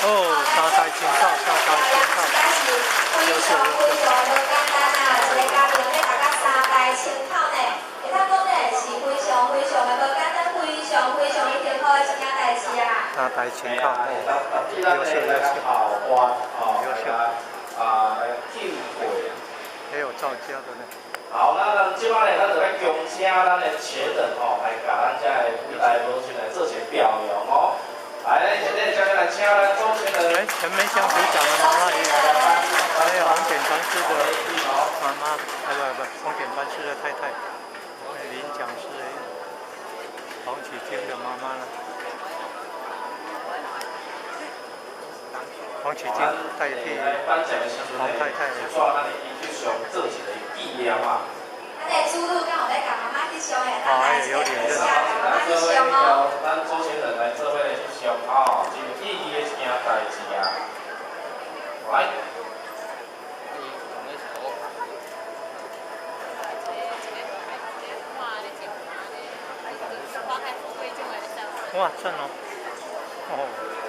哦，三代清口，三代清口。非常非常無簡單啊！一个家庭欲讀甲三代清口呢，會當講呢是非常非常的無簡單，非常非常的辛苦的一件代誌啊！三代清口，哦，優秀優秀，優秀。啊，來敬佩。還有趙家的呢。好，那咱這擺呢，咱就來恭請咱的前人吼，來共咱遮的偉大母親來做一個表揚哦。來，現在將來請咱主持人。哎，陳梅香組長的媽媽也有，還有紅點傳師的媽媽，哎不不，紅點傳師的太太，林講師，黃啟京的媽媽呢？黃啟京代替黃太太。咱的主女敢有欲共媽媽翕相的？好，有禮讓媽媽翕相哦。咱主持人來做伙來翕相哦，真有意義的一件代誌啊！來。哇，讚哦！哦。